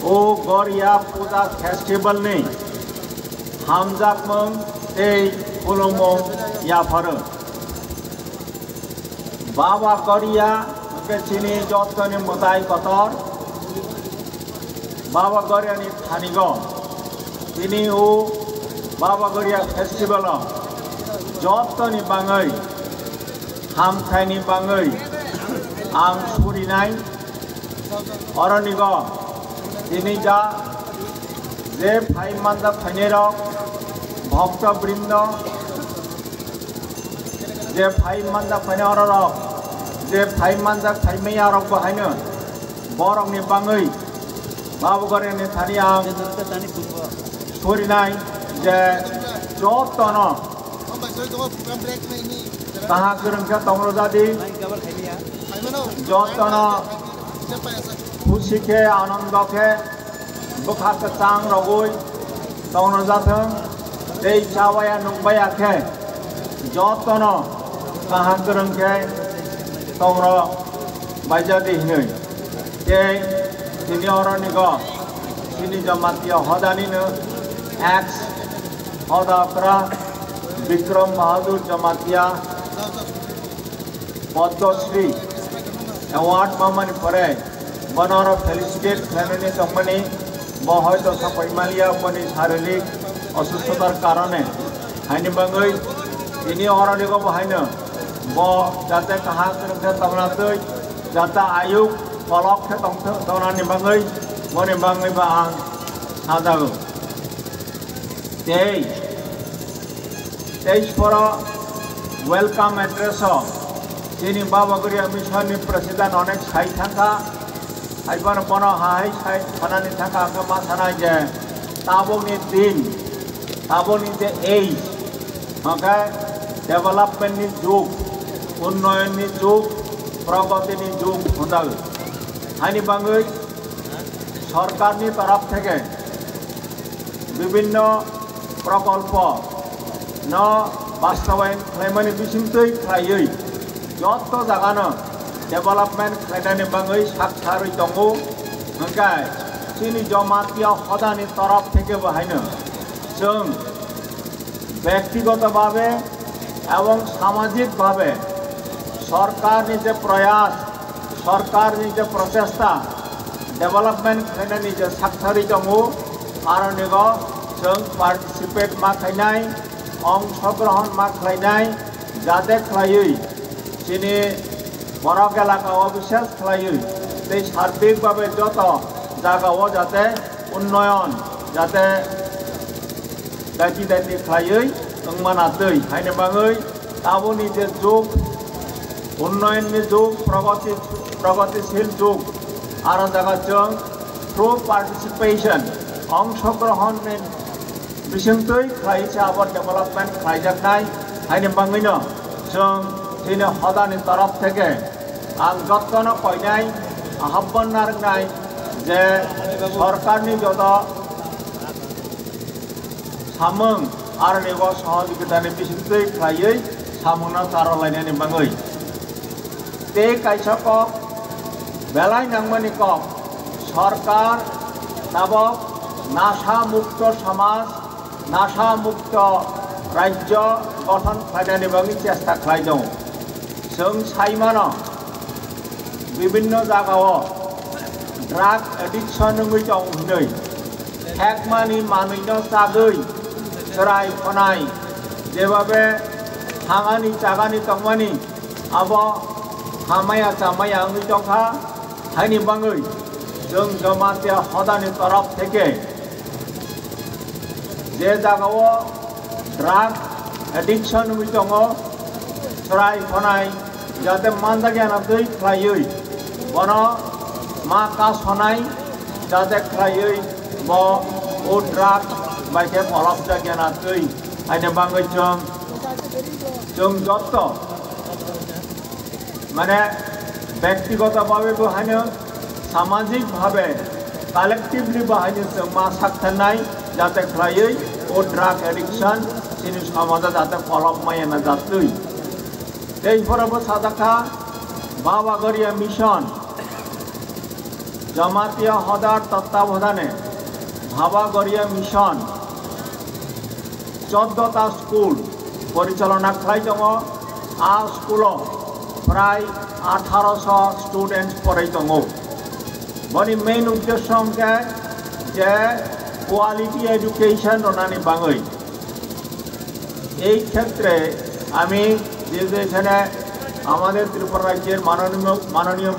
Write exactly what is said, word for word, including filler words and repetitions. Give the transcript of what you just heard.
O Goria Puja Festival ni hamjakmung tei khulumung yapharo. Baba Goria hwnkhe chini jottoni mwtai kotor. Baba Goria ni thanigo tini o Baba Goria Festival o jottoni bangwi hamthaini bangwi ang surinai. Oronigo tini ja je phai manjak phainairok, bhokto brindo, je phai manjak phainai ororok, je phai manjak phaimaya rok bo haino borokni bangwi Baba Goria ni thani ang surinai je jotono kaha kwrwng khe tongrwjadi, jotono khusi khe, anondo khe, bwkha kwchang rogwi tongrwjathwng, tei chawaya nukbaya khe jotono kaha kwrwng khe tongrw baijadi hinwi. Tei tini oronigo chini Jamatia hodanino ex hodakra Bikram Bahadur Jamatia Padma Shri award mamani pore bono oro felicitate khlainani tongmani, bo hoito sapai maliya boni sharirik osusthotar karone, haini bagwi tini oronigo bo haino bo jate kaham kwrwng khe tongna twi, jate ayuk kolok khe tongthok, tongnani bagwi, boni bagwi bo ang sajago. Tei teis poro welcome address o chini Baba Goria Mission ni president onek sai thangkha, haiphano bono hai sai sanani thangkha, hwnkhe ma sanai je tabukni din, tabukni je age, hwnkhe development ni jug, unnoyon ni jug, progoti ni jug hwnjago. Haini bagwi sorkarni torop theke bibhinno prokolpo no bastobayon khlaimani bisingtwi khlaiwi joto jagano development khlainani bagwi sak sarwi tongo. Hwnkhe chini Jamatia hodani torop theke bo haino chwng bektigoto bhabe ebong samajik bhabe sorkarni je proyas, sorkarni je prochesta, development khlainani je sakthari tongo, aronigo chwng participate ma khlainai, ongshogrohon ma khlainai, jate khlaiwi chini borok elaka o bishes khlaiwi tei sarbik babe joto jaga o jate unnoyon jate daiti daiti khlaiwi wngmana twi, haini bagwi taboni je jug, unnoyonni jug, progoti, progotisil jug, aro jaga chwng through participation, ongshogrohon ni bisingtwi khlai se abo development khlaijaknai, haini bagwino chwng chini hodani torop theke ang jottono koinai, ahobban narwknai je sorkarni joto samung aroni o sohojogitani bisingtwi khlaiwi samungno charwlainani bagwi. Tei kaisa kok, belai nangmani kok, sorkar tabok nasha mukto samaj, nasha mukto rajyo gothon khlainani bagwi chesta khlai tongo. Chwng sai mano, bibhinno jagao drug addiction wngwi tongo hinwi, thekmani manwino chagwi chwrai khonai, jebabe thangani chagani tongmani abo hamaya chamaya wngwi tongkha. Haini bagwi chwng Jamatia hodani torop theke je jagao drug addiction wngwi tongo, chwrai khonai jate manjakya na twi khlaiwi bono ma kasonai jate khlaiwi bo o drug bai khe kolopjakya na twi. Haini bagwi chwng, chwng jotto mane bektigoto bhabe bo haino samajik bhabe collectively bo haino chwng ma saktharnai jate khlaiwi o drug addiction chini somajo jate kolop maya na jatwi. Tei phoro bo sajakha Baba Goria Mission Jamatia Hodar Tattavadane Bhaba Goriya Mission choddota school porichalona khlai tongo. A school o prai atharoso students porai tongo. Boni main uddesho hwnkhe je quality education ronani bangwi. এই ক্ষেত্রে আমি যে যে এখানে আমাদের ত্রিপুরা রাজ্যের মাননীয় মাননীয়